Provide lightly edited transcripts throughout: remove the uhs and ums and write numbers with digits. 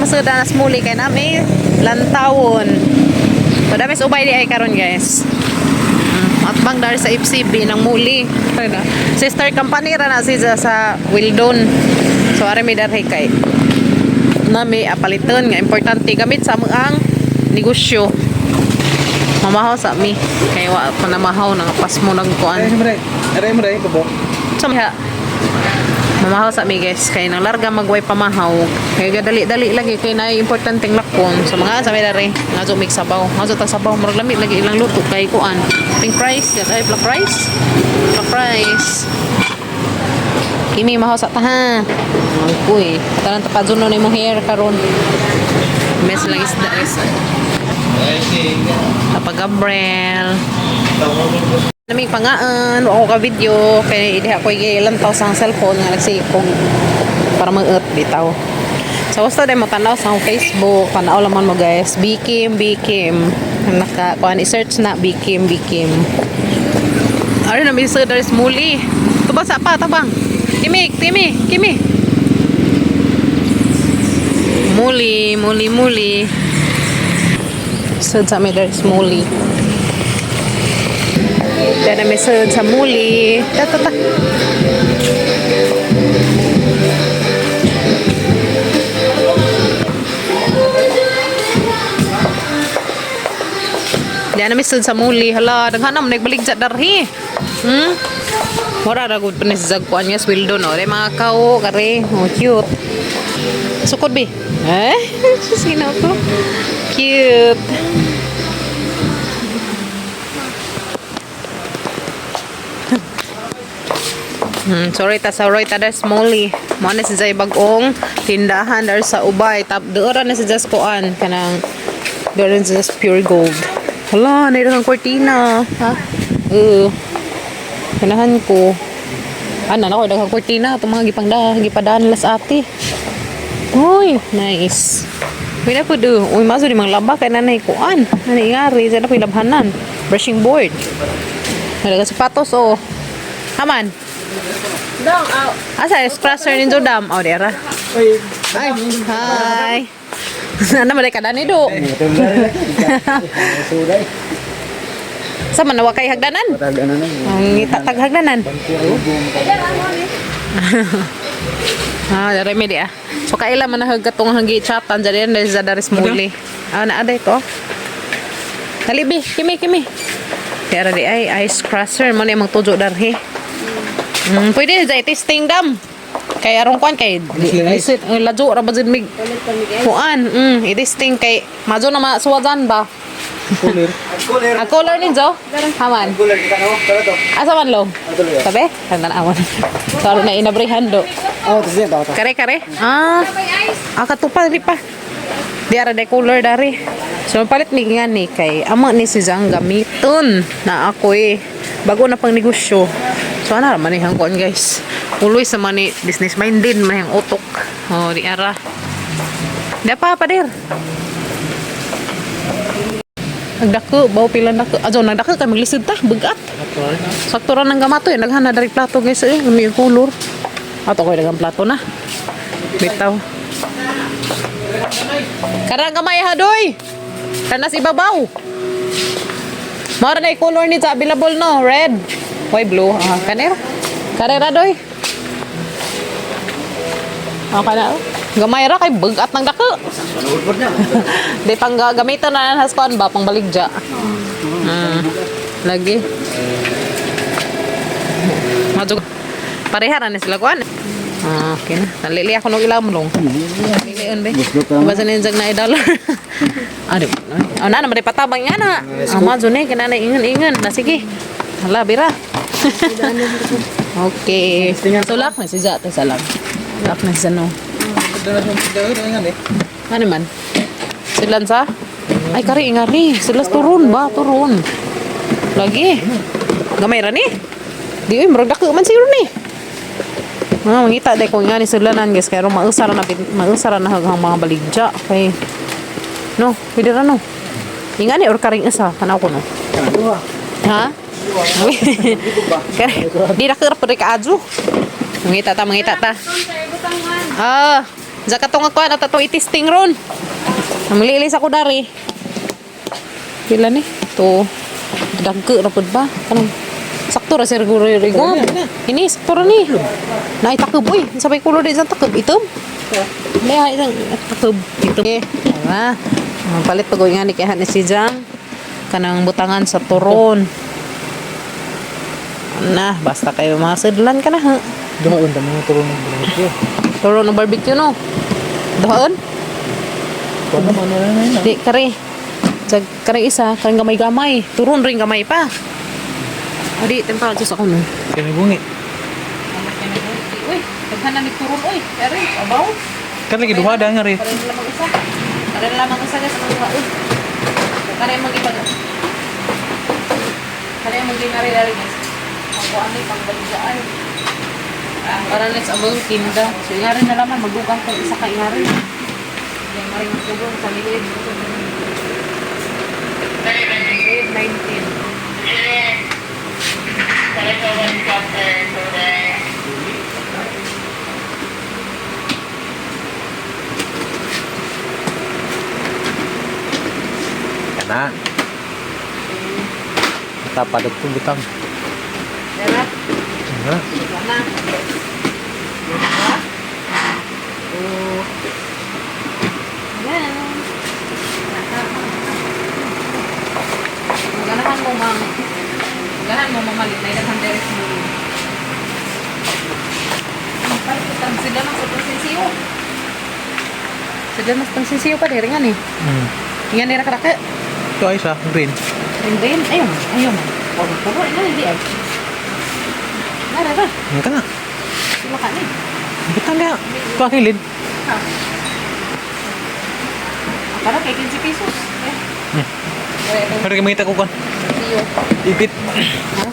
masuda na smuli kay nami lantawon. So dami sa ubay di ay karon, guys. At bang dari sa FCB ng muli. Ayun na. Sister company ra na siya sa Wildon. So ari mi darhi kay nami apaliton nga importante gamit sa among negosyo. Mamahaw sa mi kay wa pa na mahaw nang pas mo nagkuan. Ay, mo Aray mo rin, babo. So, mamahaw sa mi, guys, kay nang larga magway pamahaw kay gadali-dali lagi kay na importanteng lakon. So mga sa mi dare nga mig sabaw, nga ta sabaw, murag lami lagi ilang luto kay kuan, pink rice ay black rice, black rice. Kimi, mahaw sa taha. Uy, tanan tapadzuno na imong hair karon. Mes lang isda, guys. Papa Gabriel. Naming pangaan, wa ko ka video kay diha ko gilantaw sa cellphone nga nagsikong para mag-ut bitaw. So basta dai mo tanaw sa akong Facebook, tanaw laman mo, guys. Bikim Bikim. Naka kuan i-search na Bikim Bikim. Ari na mi sa daris muli. Tubang sa pa tabang. Kimi, kimi, kimi. Muli, muli, muli. Sud sa mi daris muli. Dara mi sud sa muli. Ta ta ta. Diyan na mi sud sa muli. Hala, daghan na mo nagbalik sa darhi. Mura ra gud pa ni sa kuan nga sweldo no. Dai mga kao kare, oh cute. Sukod bi. Eh, sino ko? Cute. Sorry ta sa Roy ta des Molly. Mo na si Zay bagong tindahan dar sa Ubay. Tap doora na si Jas kuan kanang doora na si Jas Pure Gold. Hala, na ang kortina. Ha? Oo. Kanahan ko. Ana na ko daghang kortina itong mga gipangda gipadaan las ate. Uy, nice. Uy na po do. Uy, maso di mga laba kay nanay kuan. Nanay ngari, sa na po labhanan. Brushing board. Wala ka sapatos oh. Haman. Dong, aw. Asa is crusher ninyo dam? Oh, dera. Uy, Ay, hi. Ano man ka dani do? suday. Sa man wa kay hagdanan? Patag ano na. Ang itatag hagdanan. Ah, dere mi di ah. So kaila man nahag katong hanggi chatan dyan dahil sa daris muli. Ah, na aday ko. Dali bi, kimi kimi. Kaya di ay ice crusher mo ni among tujo darhi. Pwede sa testing dam. Kay arong kuan kay lisit ladyo ra ba jud mig kuan. I-testing kay majo na masuwadan ba. Cooler. Cooler. Ang color ninyo? Haman. Cooler kita no. Tara to. Asa man lo? Tabi? Tanda na awan. Sorry na inabrihan do. Oh, tas yan to. Kare kare. Ah. Ah, katupa di pa. Di ara de color dari. So palit mi nga ni kay ama ni si Zang gamiton na ako eh. Bago na pang negosyo. So ana ra man ni kuan, guys. Uloy sa man ni business minded man ang utok. Oh, di ara. Di pa pader. Nagdako, baw pila dako. Ajo nagdako kay maglisod ta, bugat. Sakto ra nang gamato eh, naghan na dari plato, guys eh, may color. Ato ko daghang plato na. Bitaw. Karang gamay ha doy. Tanas ibabaw. Mara na color ni sa available no, red. Why blue? Ah, kanero. Karera doy. Okay na. Gamay ra kay bugat ng dako. Di pang gamiton na nas kuan ba pang baligya. Lagi. Madug. Pareha ra ni sila kuan. Ah, okay na. Nalili ako nung ilamlong. Lilion be. Basta na yung na dollar. Ah, di. Oh, na naman patabang nga na. Ah, madyo ni kinana ingon-ingon. Na sige. Hala, bira. Okay. So lock na si Jate sa lang. Lock na si no. Ano man? Silan sa? Ay, kari, ingari. Sila turun ba? Turun. Lagi. Gamay ra ni. Di uy, murag dako man siguro ni. Mga mangita day ko nga ni sulanan, guys, kay aron mausara na mausara na haghang mga baligya kay no, pwede ra no. Inga ni or karing isa tanaw ko no. Ha? Kare, di ra ka pwede ka adyo. Mangita ta, mangita ta. Ah, Sa katong ako at atong itisting ron. Namlilis ako dari. Pila ni? To. Dagko ra pud ba? Kanang sakto ra siguro yung rigam. Ini sakto ra ni. Naay takob uy. Sabay kulo din sa takob itom. May isang takob itom. Eh, tara. Ang palit pag nga ni kay ni si Jang kanang butangan sa turon. Na, basta kayo mga sudlan ka na ha. Dumaon ta mga turon ng barbecue. Turon ng barbecue no. Doon? Kuan naman na na yun. Di, kare. Sa kare isa, kare gamay-gamay. Turon rin gamay pa. O di, tempera Diyos ako no. Kaya may bungi. Uy, daghan na ni turon oy. Kare, abaw. Kan lagi duha da nga rin. Kare lamang isa. Kare lamang isa guys, ang duha oy. Kare mag ipag. Kare mag ginari dari guys. Pangkuan ni pangbaligyan. Para na sa among tinda. So ingari na laman magdugang kung isa ka ingari. Ingari magdugang sa milid. Grade 19. Kana. Tapadog tong butang. Dara, Ha? wala na. Diba? Oh. Ayan. Maganahan mo, ma'am. Maganahan mo, mamalit na ilang direct mo. Parang sila ng sa pangsisiyo. Sila mas pangsisiyo pa, diri nga ni. Nga ni rakraka. Ito ay sa green. And then, ayun, ayun. Puro, puro, ina, hindi ay. Nara ba? Ano ka na? Sila ka ni. Butang na. Ito ang kilid. Ha? Para kay 15 pesos. Eh. Pero kay mangita ko kon. Siyo. Ipit. Ha?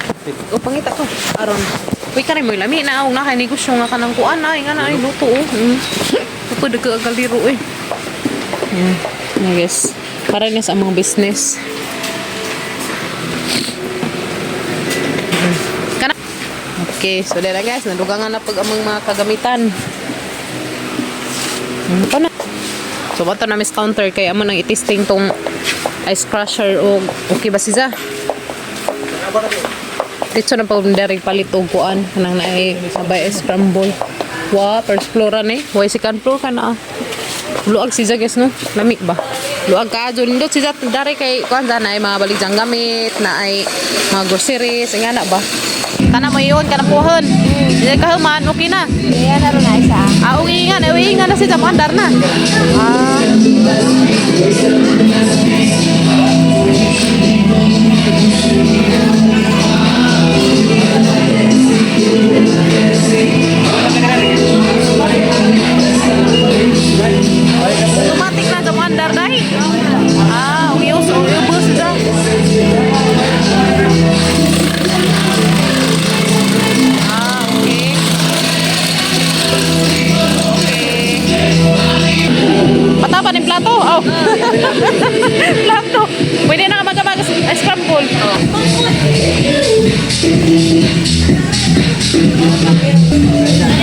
O pangita ko. Aron. Uy, kare mo lami na og na kay negosyo nga kanang kuan ay nga na ay luto oh. Ako dagko ang kaliro eh. Yeah. Yeah, guys. Para ni sa among business. Kana. Okay, so dira guys, nadugangan na pag among mga kagamitan. Pa na. So bato na miss counter kay amo nang itisting tong ice crusher og okay ba siya? Dito na pag dari palit og kuan kanang naay sabay scramble. Wa first floor ni. Way second floor kana. Luag si guys no. Lamig ba? Luag ka adyo nindot si dari kay kuan sa naay mga baligyang gamit, naay mga groceries, nga na ba? Kana mo iyon kana puhon. Di ka human okay na. Kaya naroon na isa. Ah, uwi nga, uwi nga na si Jamandar na. Ah. Automatic na Jamandar dai. Ah, uwi uso, uwi bus da. Ah, okay. Pataba ng plato. Oh. Plato. Pwede na ka magabag scramble.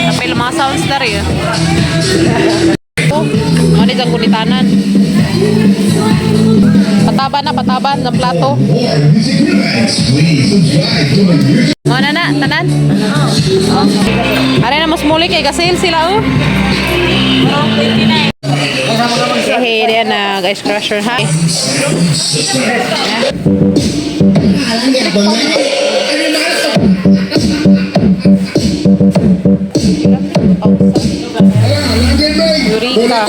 Apil mga sounds na rin. Oh, ano dyan kunitanan? Pataba na, pataba ng plato. Mo na na, tanan. Oh. Are na mas muli kay kasale sila oh. Hey, yan na guys crusher ha. Eureka.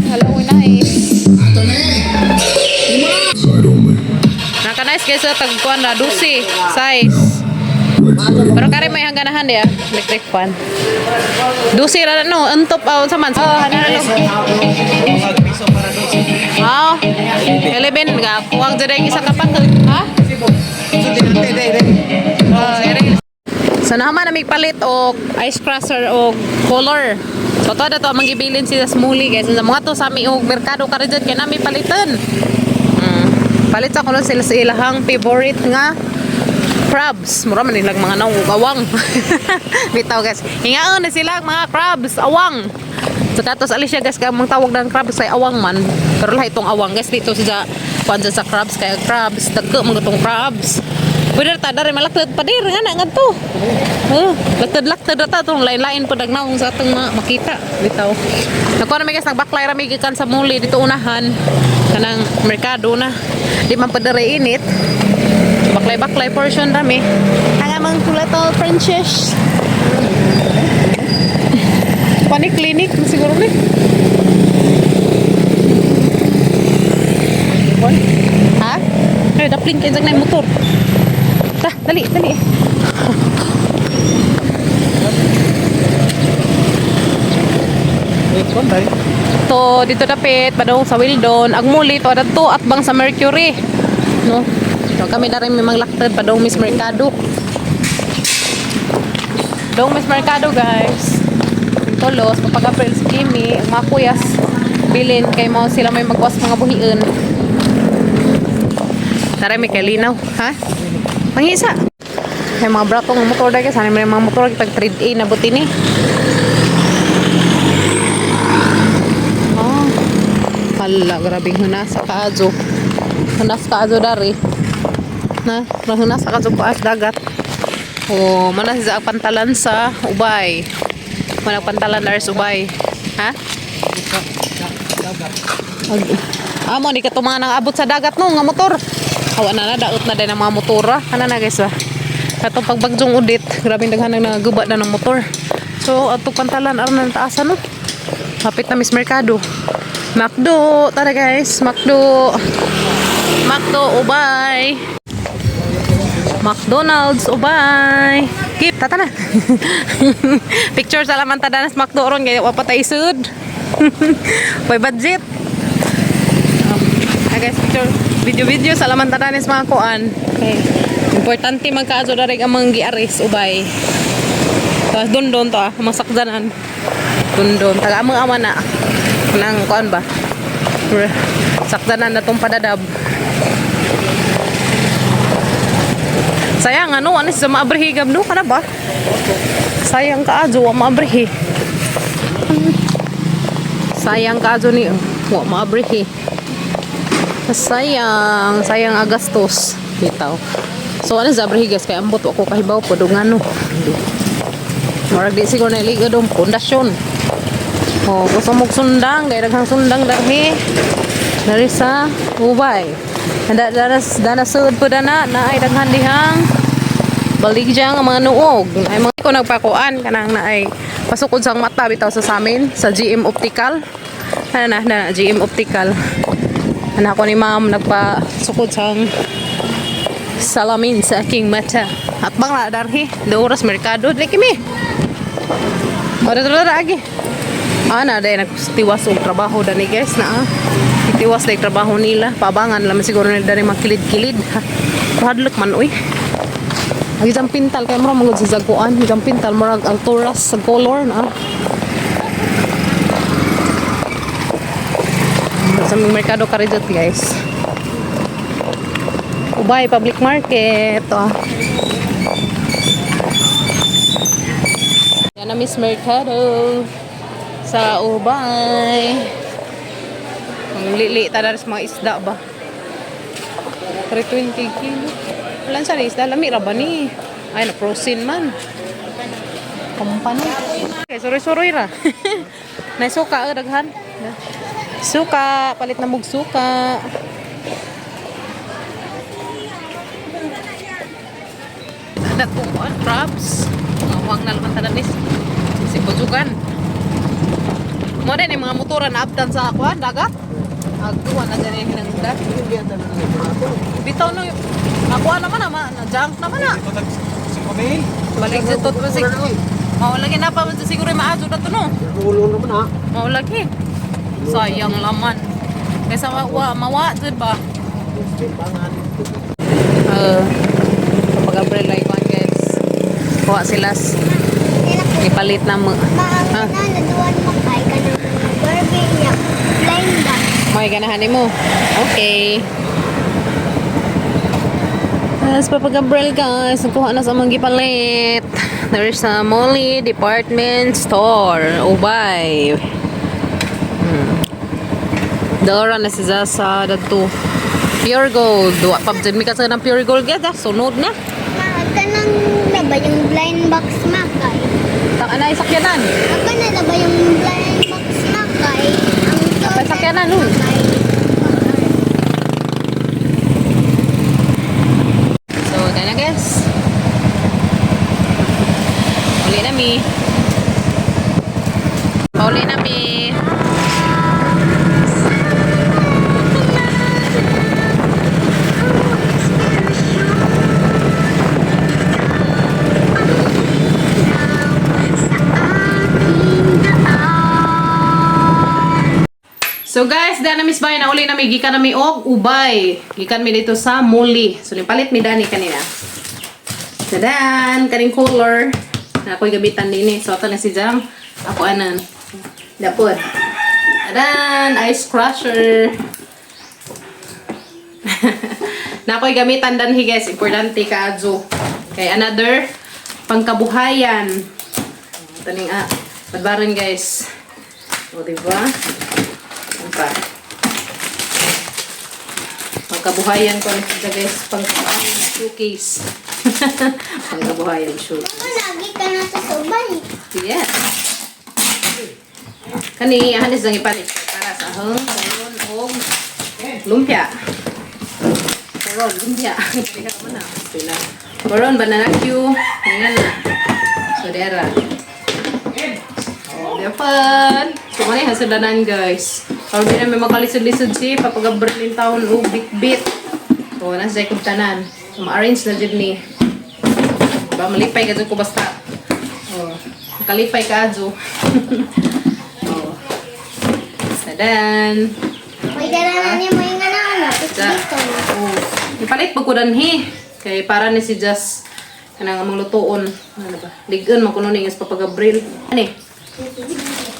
Hello, nice. Side only. Naka nice guys sa tagkuan na 12 size. Pero kare may hangganahan ya, electric fan. 12 ra na no, antop aw sa man. Oh, ano na. Wow. 11 ga kuwang jud ang isa ka pa ha? Oh, ere. So naman na palit og ice crusher og color. So to to ang gibilin sila smoothie guys. Sa mga to sa ami og merkado ka jud kay nami palitan. Palit sa kuno sila sa ilahang favorite nga Crabs. Mura man nilang mga naong awang. Bitaw, guys. Hingaon na sila ang mga crabs, awang. So katos alis siya, guys, kaya ang tawag ng crabs ay awang man. Pero lahi itong awang, guys, dito sa kuan dyan sa crabs kaya crabs dagko man itong crabs. Pwede ta dari malaktad pa dir nga na ngadto. Oh, laktad-laktad ra ta tong lain-lain pa naong sa atong makita bitaw. Nakuha na mi, guys, nagbaklay ra mi gikan sa muli dito unahan kanang merkado na. Di man pa dere init. Baklay-baklay portion rami. Ang amang kulato princess. Pani clinic siguro ni. Ha? Ay, daplin kay na yung motor. Ta, dali, dali. Kon tayo. To dito dapit padung sa Wildon, ang muli to adto at bang sa Mercury. No. So kami na rin may manglaktad padung Miss Mercado. Dong Miss Mercado, guys. Tulos, papag-April si Kimi, ang mga kuyas, bilin kay mo sila may magwas mga buhiin. Tara, may kalinaw, ha? Pangisa. Kay mga bratong motor dahil guys, ano may mga motor kitag trade A na buti ni. Oh. Hala, grabing hunas sa kaazo. Hunas kaazo dari. Na, hunas sa kaazo paas dagat. Oh, mana sa pantalan sa Ubay. Mana pantalan dari sa Ubay. Ha? Amo ni katong mga nang-abot sa dagat no nga motor. Awa na na daot na din ang mga motor ah. Ana na, guys, ba. Katong pagbagyong Odette, grabe daghan nang nagaguba na ng motor. So ato pantalan aron na taasan no. Hapit na Miss Mercado. Macdo, tara guys, Macdo. Macdo Ubay. McDonald's Ubay. Keep tata na. Picture sa laman ta sa Macdo ron kay wa pa tay sud. Way budget. Ah, guys, picture video video sa laman tadanes mga kuan. Okay. Importante man kaazo darig ang mga giaris Ubay. Tapos doon doon to ah, mga sakdanan. Doon doon taga among ama na. Nang kuan ba? Sakdanan na tong padadab. Sayang ano, ano sa maabrihigam no kana ba? Sayang kaazo wa maabrihi. Sayang kaazo ni wa maabrihi. Sayang, sayang agastos bitaw. So ano sa abrihi, guys, kay ambot wa ko kahibaw po do ngano. Murag di siguro na ligo dong pundasyon. Oh, gusto mo sundang, kay daghang sundang darhi. Dari sa Ubay. Dana dana dana sud po dana na ay daghan dihang baligyang ang mga nuog. Ay mga ko nagpakuan kanang na ay pasukod sang mata bitaw sa samin sa GM Optical. Ano na, na GM Optical. Anak ko ni ma'am nagpasukod sang salamin sa aking mata. At bang na darhi, oras merkado dili kimi. Ora dara agi. Ah, na dahil nagtiwas og trabaho dani, guys, na ah. Tiwas dahil trabaho nila. Pabangan lang siguro nila dani makilid-kilid. Ha. Hadlok man uy. Ang isang pintal kay murag mangud sa zaguan, isang pintal murag alturas sa color na. Sa aming merkado karidot, guys. Ubay Public Market. Oh. Yan na Miss Mercado sa Ubay. Ang lili ta sa mga isda ba? 320 kilo. Wala sa isda, lami ra ba ni? Ay, na frozen man. Company. Okay, suroy-suroy ra. Nay suka eh, daghan. Suka, palit na mug suka. Datong crabs. Huwag na naman tanan is. Si Pujugan. Mo din yung mga motora na abdan sa kuan dagat. Agduan na ganyan hinangda. Bitaw no. Nakuha naman na, na junk naman na. Balik sa tot basig. Mao lagi na pa man sa siguro maazo na to no. Ulo naman ha. Mao lagi. Sayang laman. Kaysa mawa, mawa jud ba? Kapag Gabriel ay kuan, guys. Kuha sila ipalit na mo. Maang Ah. na naduan makay ka ng Barbie niya. Blind ba? May ganahan mo. Okay. Yes, Papa Gabriel, guys. Nagkuha na sa among gipalit. There's a Molly Department Store. Ubay. Dora na si Zasa dadto. Pure Gold. Wa pa jud mi kasi ng Pure Gold gyud. Sunod na. Ma, kanang na ba yung blind box ma kay? Taka na isakyanan. Ako na na ba yung blind box ma kay? Ang Kapay sakyanan, uy. kay. So, tayo na, guys. Uli na mi. Pauli na mi. So guys, dana Miss Bay na uli na mi gikan na mi og ubay. Gikan mi dito sa Muli. So nipalit mi dani kanina. Tadan, kaning cooler. Na ako'y gamitan din eh. So ato na si Jam. Ako anan. Dapod. Tadan, ice crusher. Na ako'y gamitan danhi, guys. Importante kaadyo. Kay another pangkabuhayan. Taning ah, badbaran, guys. O, diba? Ano pa? Pagkabuhayan ko na siya, guys. Pangkabuhayan showcase. Pangkabuhayan showcase. Ako lagi ka na sa subay. Yes. Kani, halis lang ipalit. Para sa ahong, karon, og lumpia. Karon, lumpia. Kaya mo na. Sila. Karon, banana Q. Ngayon na. So, dera. Oh, dapat. So, kani hasadanan, guys. Karon din na may makalisod-lisod si papagabril taon og bit-bit. So, nasa Jacob tanan. So, ma-arrange na jud ni. Ba, malipay ka dyan ko basta. Oh, nakalipay ka adyo. Oh. Tadan. May dala na ni mo yung ano, ano. Sa, Dito na. oh, ipalit pag ko danhi. Kay para ni si Jas kanang among lutuon. Ano ba? Ligon man kuno ni Papa Gabriel. Ani?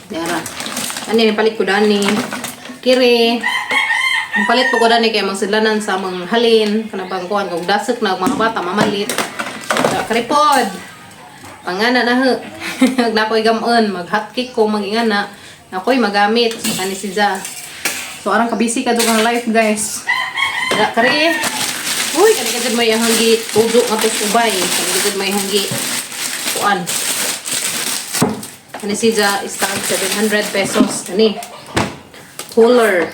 Yara. Ani ipalit ko dani. Kiri. Ipalit po ko dani kay mang sidlanan sa among halin kanang pangkuan kog dasik na og mga bata mamalit. Sa karipod. Pangana na ho. Na ako'y gamon, mag hotcake ko magingana. Na ako'y magamit sa kani si Ja. So arang kabisi ka dugang life, guys. Da kari. Uy, kani ka jud may hanggi tudo nga tos ubay. Kani ka jud may hanggi kuan. Kani si Ja is tag 700 pesos kani. Cooler.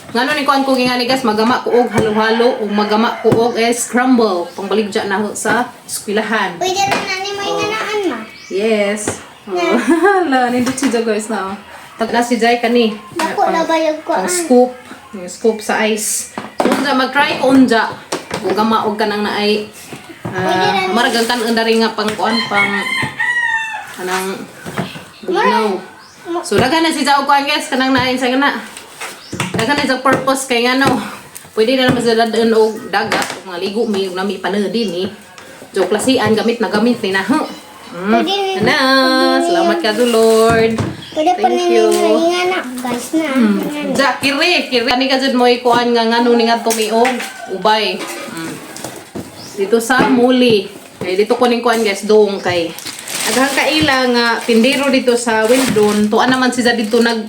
Ngano ni kuan ko gingani, guys, magama ko og halo-halo ug magama ko og eh, scramble pangbaligya na ho sa eskwelahan. Uy, dala na ni mo yung anaan ma. Yes. Oh. Hala, nindot si Jai, guys, na. Oh. Tag na si Jai kani. Dako na ba yung Pang kuan? scoop. Yung scoop sa ice. So, unja, mag-try ko unja. Kung gama og kanang naay. Maragang kan dari nga pang kuan pang kanang bugnaw. So daghan na si Jai og kuan, guys, kanang naay sa kana. Daghan na sa purpose kay ngano. Pwede na naman sila dun og dagat og mga ligo mi ug nami panudin ni. So klasian gamit na gamit ni na. Huh. Pwede ni- Ana, salamat ka do Lord. Pwede pa Thank ni you. mo yung anak, guys, na. Ingana. Ja, kiri, kiri. Kani ka jud mo ikuan nga ngano ni nga tumiog, ubay. Dito sa Muli. Kay dito ko ning kuan, guys, doong kay. Aghang kaila nga tindero dito sa Wildon, tuan naman siya dito nag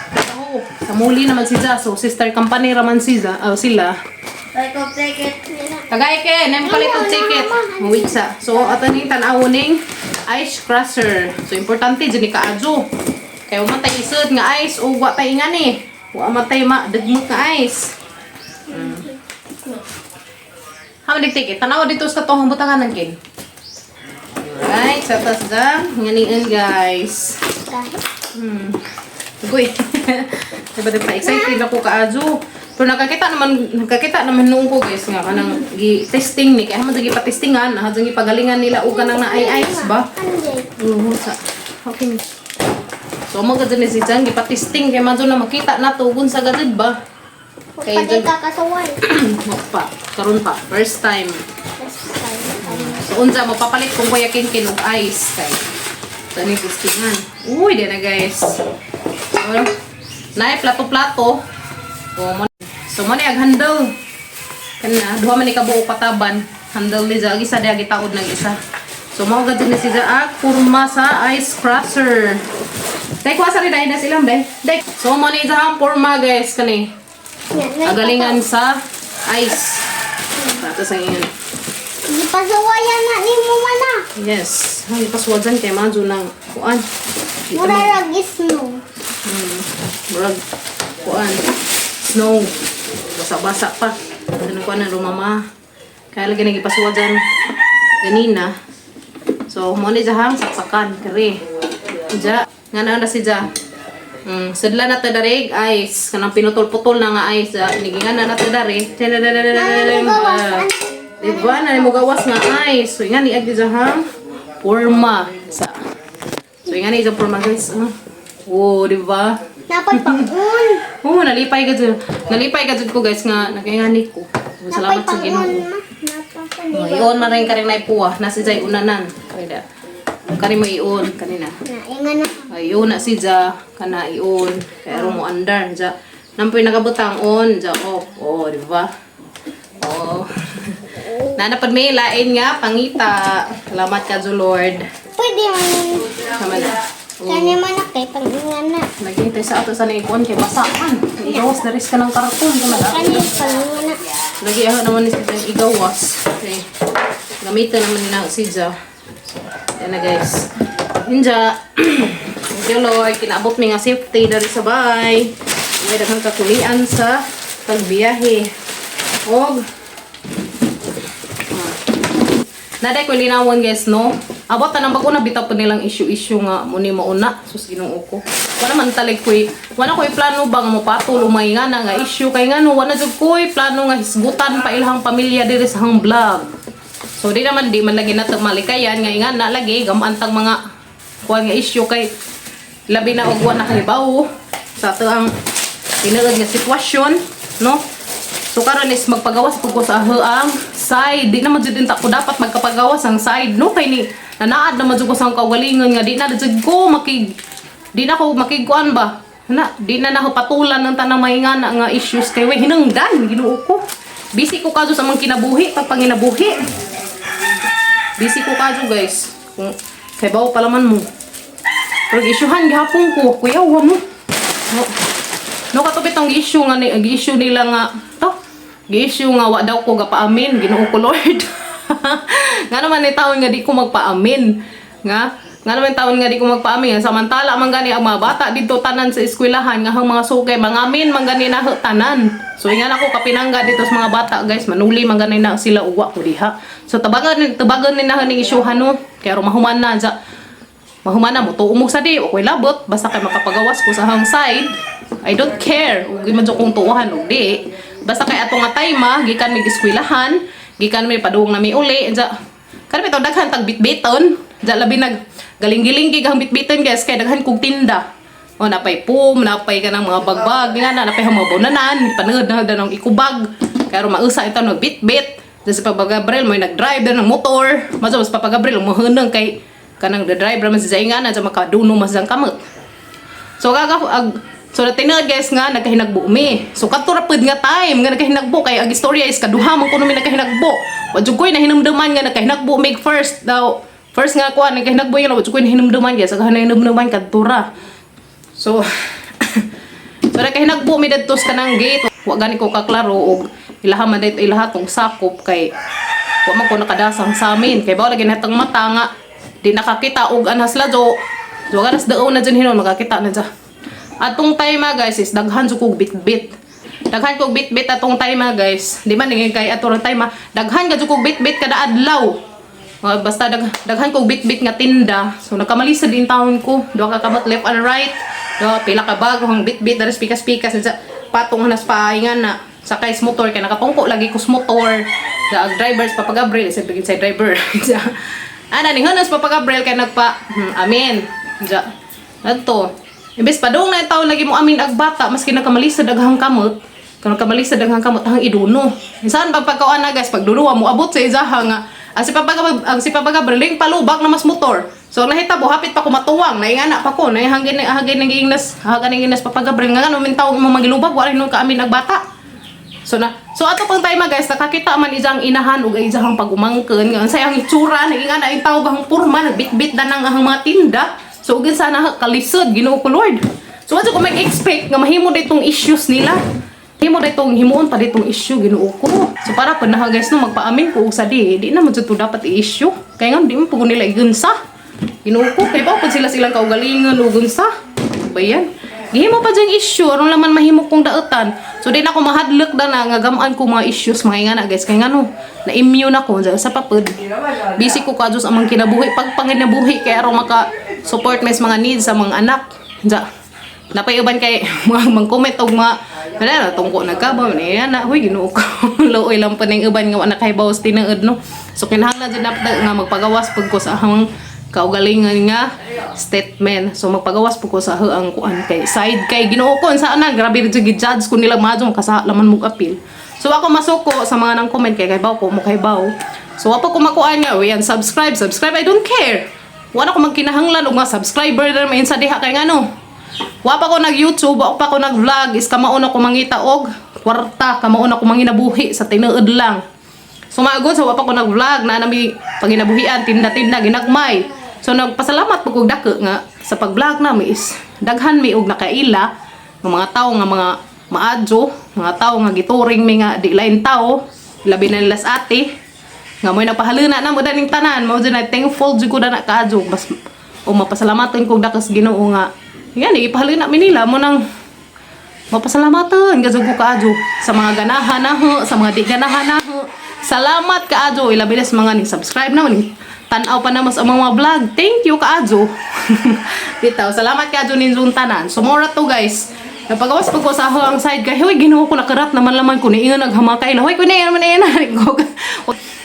trabaho. Sa Muli naman siya. So sister company raman siya, sila. Tagay ke, nem palit og ticket. Muwit sa. So ato ning tan-awon ning ice crusher. So importante jud ni kaadyo. Kay wa man tay isod nga ice ug wa tay ingani. Wa man tay ma dagmot nga ice. How many ticket? Tanaw dito sa tohong butangan ng kin. Alright, sa tas dyan. Nganiin, guys. Uy. Diba diba excited ako kaadyo. Pero nakakita naman noon ko, guys, nga kanang gi-testing ni kaya man gi pa-testingan, ha gi pagalingan nila og kanang na ay ice ba. Oo, sa okay. So mo gud ni si Jan gi-pa-testing kay man na makita na to gun sa gud ba. Kay Patay dyan- ka kasaway. pa karon pa first time. First time. So unsa mapapalit kung kuya kin og ice kay sa ni testingan. Uy, di na, guys. So, naay plato-plato. So mo so mo ni ag handle. Kana duha man ni kabuok pataban. Handle ni ja isa diha gitaod ng isa. So mao gud ni siya ag kurma sa ice crusher. Dai kuha sa rin dai na silang dai. Dai. So mo ni ang porma, guys, kani. Agalingan sa ice. Pato sa inyo. Gipasuwayan na ni mo man ah. Yes. Ay, pasuwajan kay manjo ng kuan. Mura lagi snow. Murag kuan. Snow. Basa-basa pa. Ano kuan na rumama. Kaya lagi nagipasuwajan ganina. So, mo ni jahang saksakan kari. Ja, nga na na si Ja. Sedla na ta darig ice kanang pinutol-putol na nga ice, ah, inigingan na ta dari. Nananigawas. Diba? Na mo gawas nga ice. So, nga ni ag jahang porma sa. So, nga ni porma, guys. Ah. Oh, diba? Napay pangun. Oo, nalipay ka dyan. Nalipay ka dyan ko, guys, nga nagingani ko. Napay Salamat sa pangun Ginoo. ma. Napay Oh, ion man rin ka rin na ipuwa. Nasa jay unanan. Kaya kani mo ion kanina. Na inga na. Ay, ion na si Ja. Kana ion. Kaya mo andar. Ja. Nampoy nakabutang on. Ja off. Oh, di ba? Oh. Nanapad may lain nga pangita. Salamat ka, Lord. Pwede man. Tama na. Kani man na kay panginga na. Naghihintay sa ato sa naikuan kay basa man. Igawas na rin ka ng karton. Tama na. Kani panginga na. Lagi ako naman ni si Jan igawas. Okay. Gamitan naman nila si Ja. So, yan na, guys. Ninja. Thank you, Lord. Kinaabot mi nga safety dari sa bahay. May daghang kakulian sa pagbiyahe. Og Naday ko linawon, guys, no. Abot ta nang bag una bitaw po nilang issue-issue nga mo ni mauna sus Ginoo ko. Wala man talig koy, wala koy plano ba nga mopatol umay nga na nga issue kay ngano wala jud koy plano nga hisgutan pa ilahang pamilya diri sa hang vlog. So di naman di man lagi nato malikayan nga ingan na lagi gamaan tang mga kuan nga issue kay labi na og wa nakahibaw sa ato ang tinuod nga sitwasyon, no? So karon is magpagawas pud ko sa ang side. Di naman jud unta ko dapat magkapagawas ang side, no, kay ni nanaad naman jud ko sa akong kaugalingon nga di na jud ko makig di na ko makigkuan ba. Na, di na nako patulan ng tanang mahingana nga issues kay way hinungdan, Ginoo ko. Busy ko kadto sa mga kinabuhi, pagpanginabuhi. Busy ko kadto, guys. Kung kay bawo pala man mo. Pero isyuhan gihapon ko, kuya wa mo. No, no katupit ang issue nga ni issue nila nga to. Gi-issue nga wa daw ko gapaamin, Ginoo ko Lord. Nga naman ni taon nga di ko magpaamin. Nga nga naman taon nga di ko magpaamin. Samantala man gani ang mga bata didto tanan sa eskwelahan nga ang mga sukay mangamin man gani na tanan. So ingan ako kapinangga dito sa mga bata, guys, manuli man gani na sila uwa ko diha. So tabagan tabagan ni na ning isyuhan, no. Kaya mahuman na sa mahumana mo tuo mo sa di o ko'y labot basta kay makapagawas ko sa hang side. I don't care ug di man jud kong tuohan og di, basta kay ato nga time ah, gikan mig eskwelahan, gikan mi padung na mi uli ja kani bitaw daghan tag bitbiton ja, labi nag galing-giling gig ang bitbiton, guys, kay daghan kog tinda. O napay pum, napay kanang mga bagbag nga na, napay mga bunanan, panood na danong ikubag. Kaya mausa ito nagbitbit. Diyan si Papa Gabriel mo nag-drive ng motor. Mas mas Papa Gabriel muhunang kay kanang the driver man si Zainga na dyan makaduno mas ang kamot. So gaga ag so tinuod, guys, nga nagkahinagbo mi. So kadto ra pud nga time nga nagkahinagbo kay ang istorya is kaduha man kuno mi nagkahinagbo. Wa jud koy nahinumduman nga nagkahinagbo mig first daw. First nga kuan nagkahinagbo yun, wa jud koy nahinumduman, guys. Ang nahinumduman kadto ra. So so nagkahinagbo mi dadto sa kanang gate. Wa gani ko kaklaro og ilaha man dito ilaha tong sakop kay wa man ko nakadasang sa amin. Kay bawa lagi natang mata nga di nakakita og anhas ladyo. So anas daon na dyan hinon makakita na dyan. Atong time ah, guys, is daghan jud kog bitbit. Daghan kog bitbit atong time ah, guys. Di man ingay kay ato time ah. Daghan ka jud kog bitbit kada adlaw. Basta daghan kog bitbit nga tinda. So nagkamali sa din taon ko. Duha ka kamot left and right. Duha pila ka bag ang bitbit daris pikas-pikas sa patong hanas paingan na sakay sa motor kay nakapungko lagi ko sa motor. Sa ag drivers Papa Gabriel sa bigin sa driver. Sa ana ni hanas Papa Gabriel kay nagpa amin. Ja. Adto. Imbes padung na taon lagi mo amin ag bata maski nagkamali sa daghang kamot. Kung nagkamali sa daghang kamot hang iduno. Saan pag pagkaon na, guys, pag dulo mo abot sa izaha nga ang si Papa ang si Papa Gabriel palubak na mas motor. So ang nahitabo hapit pa ko matuwang, naingana pa ko, naihangin hangin naging nas, hangin nas Papa Gabriel nga ano min tawag mo magilubag wala hinon ka amin ag bata. So na so ato pang time, guys, nakakita man ijang inahan ug ijang pag-umangkon nga unsay ang itsura naging ana ang tawag ang purma nagbitbit na nang ang mga tinda. So ug sana kalisod, Ginoo ko Lord. So adto ko mag-expect nga mahimo ditong issues nila. Himo ditong himuon pa ditong issue, Ginoo ko. So para pud na, guys, no, magpaamin ko og sa di, di na man jud to dapat i-issue. Kay nga di mo pud nila igunsa. Ginoo ko, kay ba pud sila silang kaugalingon ug unsa. Bayan. Gihimo pa diyang issue, aron laman mahimo kong daotan. So di na ako mahadlok da na nga gamaan ko mga issues mga ingana, guys, kay ngano na immune ako sa papud. Busy ko kadyo sa amang kinabuhi, pag panginabuhi kay aron maka support mes mga needs sa mga anak. Ja. Napay uban kay mga mang comment og mga wala na tungko nagkaba man na, huy, Ginoo ko, luoy lang pa ning uban nga wa na kahibaw sa tinuod, no. So kinahanglan jud dapat nga magpagawas pud ko sa amang kaugalingon nga statement. So magpagawas po ko sa ang kuan kay side kay Ginoo ko unsa na grabe jud gi-judge ko nila mahadlok makasala man mog appeal. So ako masuko sa mga nang comment kay kaybaw ko mo kaybaw. So wa pa ko makuan nga we subscribe subscribe, I don't care. Wala ko magkinahanglan og mga subscriber na may sa diha kay ngano. Wa pa ko nag-YouTube, wa pa ko nag-vlog, is kamao na ko mangita og kwarta, kamao na ko manginabuhi sa tinuod lang. Sumagod sa wa pa ko nag-vlog na nami panginabuhian tinda-tinda ginagmay. So nagpasalamat po kog dako nga sa pag-vlog nami is daghan mi og nakaila ng mga tao nga mga maadyo, mga tao nga gituring mi nga di lain tao, labi na nila sa ate nga mo'y napahaluna na mo daning tanan mo na thankful jud ko dana kaadyo bas o mapasalamatan kog dako sa Ginoo nga yan ipahaluna mi nila mo nang mapasalamatan gazug ko kaadyo sa mga ganahan naho, sa mga di ganahan naho. Salamat kaadyo, ilabi na sa mga ni subscribe na ni tan-aw pa na mas ang mga vlog. Thank you kaadyo. Bitaw, salamat kaadyo ninyong tanan. So mora to, guys. Napagawas pag ko sa ang side kay huy, Ginoo ko, nakarat naman laman ko ni ingon naghamakay na. Huy ko ni man ni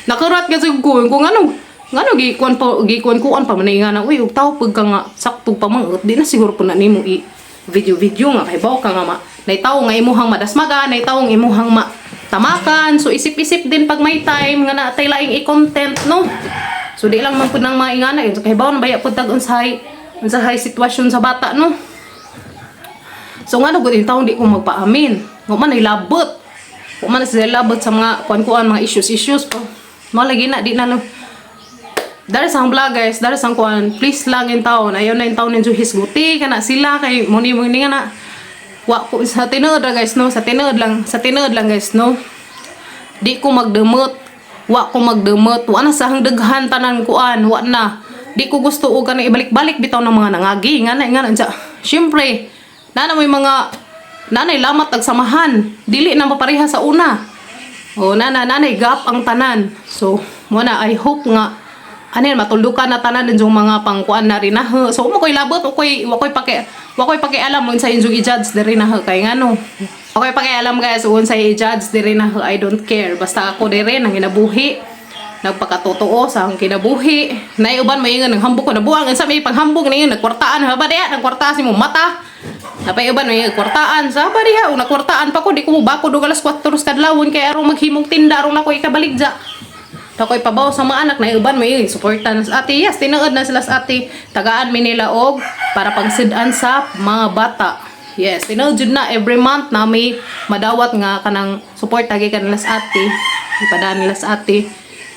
nakarat kasi ko kung ano ngano gikuan pa gikuan kuan pa man nga na uy og tawo pag ka nga sakto pa man di na siguro po na nimo i video video nga kay baw ka nga ma nay tawo nga imuhang madasmaga, nay tawo nga imuhang ma tamakan. So isip-isip din pag may time nga na tay laing i-content, no. So di lang man pud nang maingana yun kay baw na baya pud tag unsay unsay sitwasyon sa bata, no. So nga gud taon di ko magpaamin. Wa man ay labot. Wa man sila labot sa mga kuan-kuan mga issues issues pa. Mao lagi na di na lang. Dari sa vlog, guys, dari sa kuan, please lang in taon. Ayaw na in taon ninyo hisguti kana sila kay mo ni mo ni nga na wa ko sa tinuod ra, guys, no, sa tinuod lang, sa tinuod lang, guys, no. Di ko magdumot. Wa ko magdumot. Wa na sa daghan tanan kuan, wa na. Di ko gusto og kanang ibalik-balik bitaw ng mga nangagi nga na nga na dya. Syempre, nana may mga nanay lamat agsamahan. Dili na mapareha sa una. O nana nanay gap ang tanan. So, mo na I hope nga ano yan, matuldukan na tanan din yung mga pangkuan na rin na. So, mo ko'y labot, wa ko'y pakialam mo sa inyong i-judge diri na kay ngano. Wa ko'y pakialam, guys, kung sa i-judge diri na, I don't care. Basta ako diri nang ginabuhi, nagpakatotoo sa akong kinabuhi. Naiuban may ng hambog ko nabuang sa may paghambog na yun, nagkwartaan ha ba diya, nagkwartaan si mo mata. Napay uban may kwartaan sa ba diha, ug nagkwartaan pa ko di ko mo bako do alas 4 sa kadlawon kay arong maghimong tinda aron ako ikabaligya. Ako ipabaw sa mga anak na uban may suporta na sa ate. Yes, tinuod na sila sa ate. Tagaan mi nila og para pagsid-an sa mga bata. Yes, tinuod jud na every month na may madawat nga kanang support gikan nila sa ate. Ipadaan nila sa ate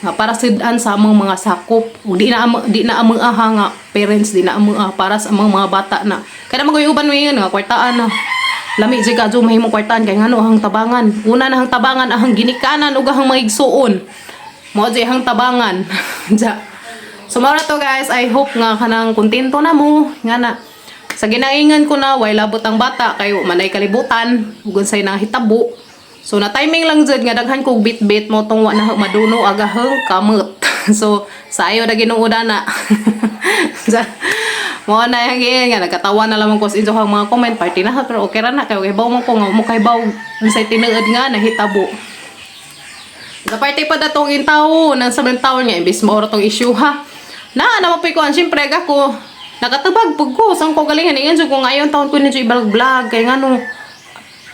nga para sid-an sa among mga sakop. Ug di na among aha nga parents di na among aha para sa among mga bata na. Kada magoy uban mo yun nga kwartaan na. Lami jud ka mahimong kwartaan kay ngano ang tabangan. Una na ang tabangan ahang ginikanan ug ahang mga igsuon. Mo jud ang tabangan. Ja. So mao na to, guys, I hope nga kanang kontento na mo nga na sa ginaingan ko na way labot ang bata kayo manay kalibutan ug unsay nahitabo. So na timing lang jud nga daghan kog bit-bit mo tong wa na maduno agahang kamot. So sayo na Ginoo na. Sa mo na yung giin nga nagkatawa na lamang ko sa inyong mga comment party na pero okay ra na kay baw mo ko nga mo kay baw unsay tinuod nga nahitabo. Sa parte pa datong intawo, nang sa taon nga, imbis mauro tong issue ha. Na, naman ko, siyempre, ako, nakatubag pag ko, saan ko galingan, ingan, so kung ayon taon ko ninyo i-vlog, kaya nga no,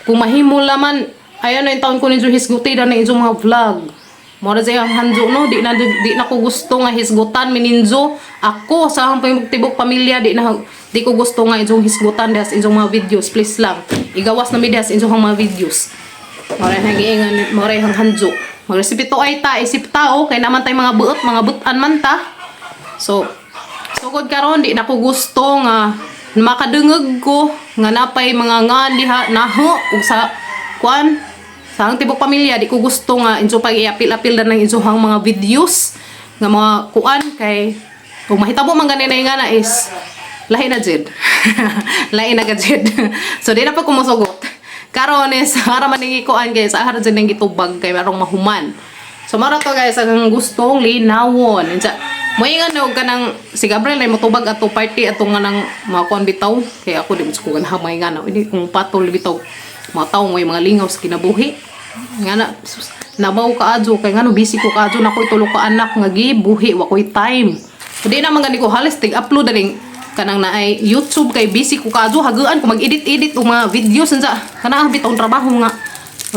kung mahimo laman, ayon na yung taon ko ninyo hisguti na inyong mga vlog. Mora siya ang hanjo no, di na ko gusto nga hisgutan mininjo. Ako sa akong tibok pamilya di na di ko gusto nga inyong hisgutan diha sa inyong mga videos. Please lang. Igawas na mi diha sa inyong mga videos. Mao ray giingon, mao ray hang hanjo. Magrespeto ay ta, isip tao kay naman tay mga buot, mga butan man ta. So, sugod karon di na ko gusto nga makadungog ko nga napay mga ngan diha naho ug sa kuan sa ang tibok pamilya, di ko gusto nga inso pag iapil-apil na ng insuhang mga videos nga mga kuan kay kung mahitabo man gani na nga na is lahi na jud, lahi na ka jud. So di na pa kumusugot karon is ara man ning kuan guys, ara jud ning gitubag kay marong mahuman. So mara to guys ang gustong linawon. Unsa moingon og kanang si Gabriel ay motubag ato party ato nga nang mga kuan bitaw kay ako di mo ko ganahan mga nga na hindi kung patol bitaw, mga tawo may mga lingaw sa kinabuhi nga na sus, nabaw ka adyo kay ngano busy ko kaadyo na ko'y tulo ka anak nga gibuhi, wa ko'y time. Di na man gani ko halos tig upload na ning kanang naay YouTube kay busy ko kaadyo, haguan ko mag-edit-edit og mga videos unsa kana bitaw ang trabaho nga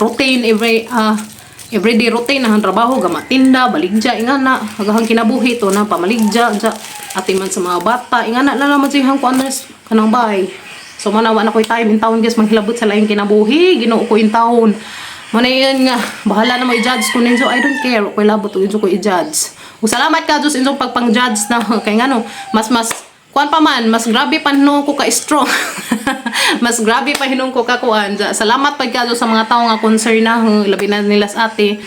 routine everyday routine na ang trabaho, gama tinda, baligja, ingana hagahang kinabuhi to na pamaligja unsa ati man sa mga bata, ingana na naman siyang kuan kanang bahay. So mo na wa na ko'y time in taon guys manghilabot sa laing kinabuhi, Ginoo ko in taon. Mo na yun nga bahala na mo i-judge ko ninyo, I don't care, ko'y labot og inyo ko i-judge. Ug salamat ka Diyos inyong pagpang-judge na kay ngano mas mas kuan pa man, mas grabe pa hinuon ko ka strong. Mas grabe pa hinuon ko ka kuan. Salamat pag ka Diyos sa mga tao nga concern na labi na nila sa ate.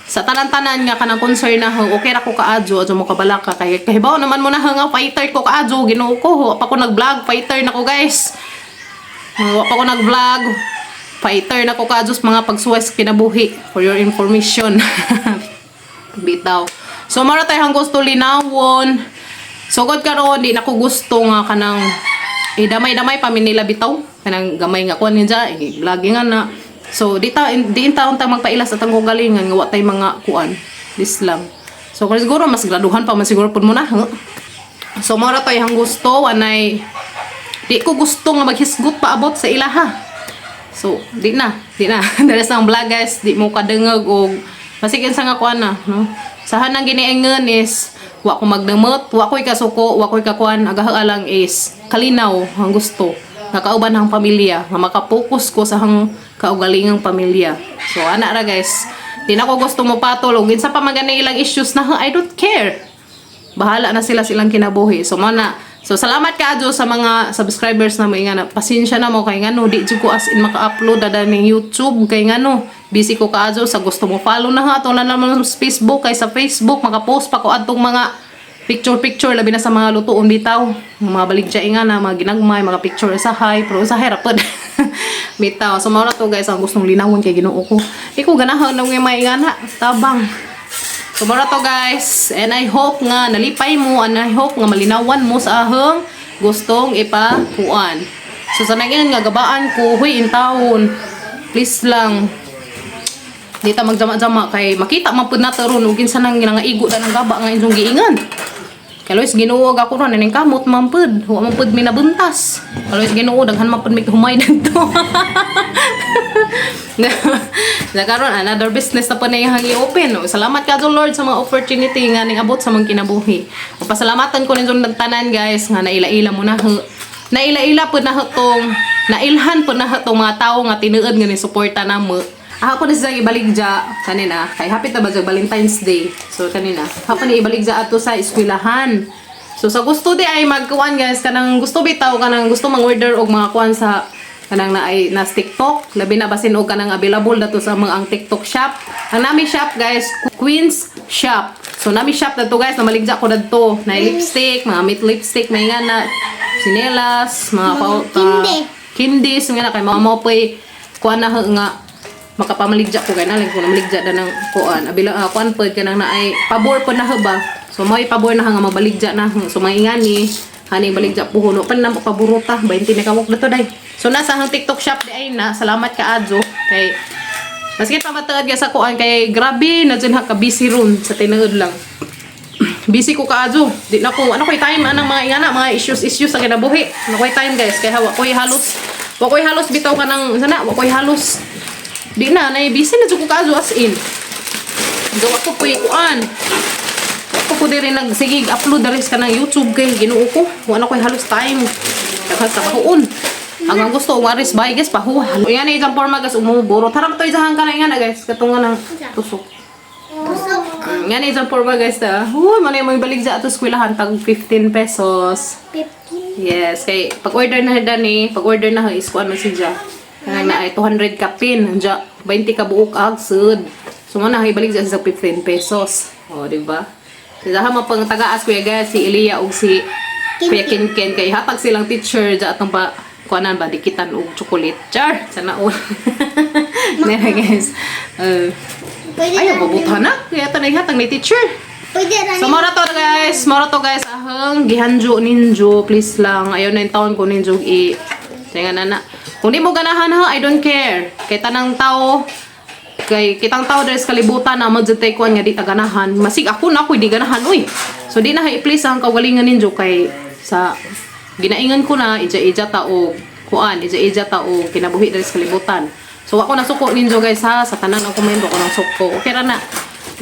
Sa tanan-tanan nga kanang concern na okay ra ko kaadyo, adyo mo kabalaka kay kahibaw naman mo na nga fighter ko kaadyo, Ginoo ko, wa pa ko nag-vlog, fighter na ko guys. Wa pa ko nag-vlog. Fighter na ko kaadyo sa mga pagsuway sa kinabuhi, for your information. Bitaw. So mara tayo hang gusto linawon. Sugod karon di na ko gusto nga kanang idamay-damay pa mi nila bitaw. Kanang gamay nga kuan ninja, lagi nga na. So di ta di in taon ta magpailas at ang galingan nga wa tay mga kuan. This lang. So kung siguro mas graduhan pa man siguro pud mo na. Huh? So mara tayo hang gusto anay di ko gusto nga maghisgot pa abot sa ilaha. So, di na, di na. Dara sa ang vlog guys, di mo kadungog og masigin sa nga kuan na, no? Sa hanang giniingon is wa ko magdamot, wa ko'y kasuko, wa ko'y kakuan, agaha lang is kalinaw ang gusto. Nakauban ang pamilya, nga makapokus ko sa hang kaugalingang pamilya. So, ana ra guys. Di na ko gusto mo patol og kinsa pa man gani ilang issues na, I don't care, bahala na sila silang kinabuhi. So mo na. So salamat ka sa mga subscribers na mo nga na pasensya na mo kay ngano di jud ko as in maka-upload na ning YouTube kay ngano busy ko kaadyo sa gusto mo follow na ha ato na naman sa Facebook kay sa Facebook maka-post pa ko adtong mga picture picture labi na sa mga lutuon bitaw, mga baligya nga na mga ginagmay mga picture sa hay pero sa hay ra pod bitaw. So mao na to guys ang gustong linawon kay Ginoo ko, ikaw ganahan na nga may nga na tabang. So, mura to guys. And I hope nga nalipay mo and I hope nga malinawan mo sa ahong gustong ipakuan. So, sa naging nga gabaan ko, huy, in taon. Please lang. Di ta magjama-jama kay makita man pud nato ron ug kinsa nang ginangaigo na ng gaba nga inyong giingan. Kay Lois Ginoo ako ron ning kamot man pud, wa man pud mi nabuntas. Kay Lois Ginoo daghan man pud mi humay didto. Na karon another business na po na iyang i-open. O, salamat ka Lord sa mga opportunity nga ning abot sa mga kinabuhi. O, pasalamatan ko ninyong tanan guys nga naila-ila mo na naila-ila po na tong nailhan po na tong mga tao nga tinuod nga ni suporta namo. Ako na siya ibaligja kanina kay hapit na ba sa Valentine's Day. So kanina, hapon ni ibaligja ato sa eskwelahan. So sa gusto di ay magkuan guys kanang gusto bitaw kanang gusto mang-order og mga kuan sa kanang na ay nas TikTok, labi na basin og kanang available dato sa mga ang TikTok shop. Ang nami shop guys, Queen's Shop. So nami shop dato guys, namaligja ko dadto na lipstick, mga matte lipstick, may nga na sinelas, mga Kindi. kindis nga na kay mga mo po'y kuan na nga makapamaligja ko kay naling ko namaligja na ng kuan abila kuan pod kanang naay pabor pod na ba. So may pabor na nga mabaligja na. So may ngani hani baligja puhuno pan na paborota 20 na kawok na to day. So nasa ang TikTok shop di ay na salamat ka adyo kay maski pa mataad ka sa kuan kay grabe na dyan ha ka busy ron sa tinuod lang, busy ko kaadyo. Di na ko, ano ko'y time anang mga ingana, mga issues issues sa kinabuhi. Ano ko'y time guys, kaya wa ko'y halos bitaw ka ng, sana, wa ko'y halos. Di na, nay busy na jud ko kaadyo as in. Gawa ko po'y kuan. Wa ko diri nagsigig upload diri sa kanang YouTube kay Ginoo ko. Wa na ko'y halos time. Daghan sa kahuon. Ang gusto og aris bay guys pahuha. Yan ay isang forma guys umuburo. Tara mo to isahan ka na nga na guys katungan ng tusok. Tusok. Nga na isang forma guys ta. Huy, manay mo ibalik sa ato eskwelahan tag 15 pesos. 15. Yes, kay pag order na dani, pag order na is kuan man siya. Kanang na ay 200 ka pin, ja 20 ka buok ag sud. So mo na ibalik siya sa 15 pesos. O, di ba? Siya mo pang tagaas kuya guys si Elia ug si Kuya Kinkin kay hatag silang teacher ja atong pa kuanan ba dikitan og chocolate. Char, sana all. Nera guys. Pwede Ayaw na- babutan na kaya tanay hatag ni teacher. Pwede na So, moro to guys. Moro to guys. Ahang, gihanjo ninjo. Please lang. Ayaw na yung taon ko ninjo i... Tinga na na. Kung di mo ganahan ha, I don't care. Kay tanang tao, kay kitang tao dahil sa kalibutan na mo dyan tayo kuwan nga di ta ganahan. Masig ako na ako, di ganahan. Uy. So, di na ha, i-please ang kagalingan ninjo kay sa ginaingan ko na, ija-ija ta o kuan, ija-ija ta o kinabuhi dahil sa kalibutan. So, ako nasuko ninjo guys ha, sa tanan ang komento ko ng suko. Okay ra na.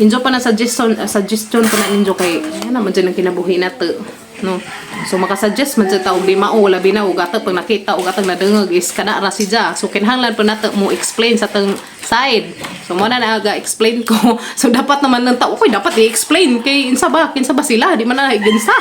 Injo pa na suggestion, suggestion pa na ninjo kay yan naman dyan ang kinabuhi na to. No. So makasuggest man dyan ta og di mao labi na og atag pag nakita og atag nadungog is kana ra si ja. So kinahanglan pa nato mo explain sa tang side. So mo na na aga explain ko. So dapat naman ng tao ko dapat i-explain kay insa ba kinsa ba sila di man na ginsa.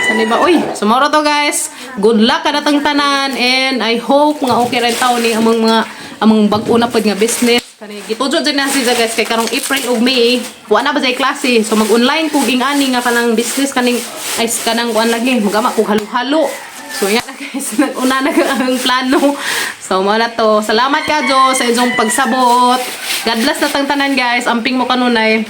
Sa ba oy. So mao ra to guys. Good luck kada tanan and I hope nga okay ra taon ni among mga among bag-o na pod nga business. Kani gitujo jud na siya guys kay karong April ug May wa na ba jay klase. So mag-online kog ing-ani nga kanang business kaning ay kanang kuan lagi magama kog halo-halo. So yan na guys, nag-una na ang plano. So mao na to. Salamat ka Diyos sa inyong pagsabot. God bless na tang tanan guys. Amping mo kanunay.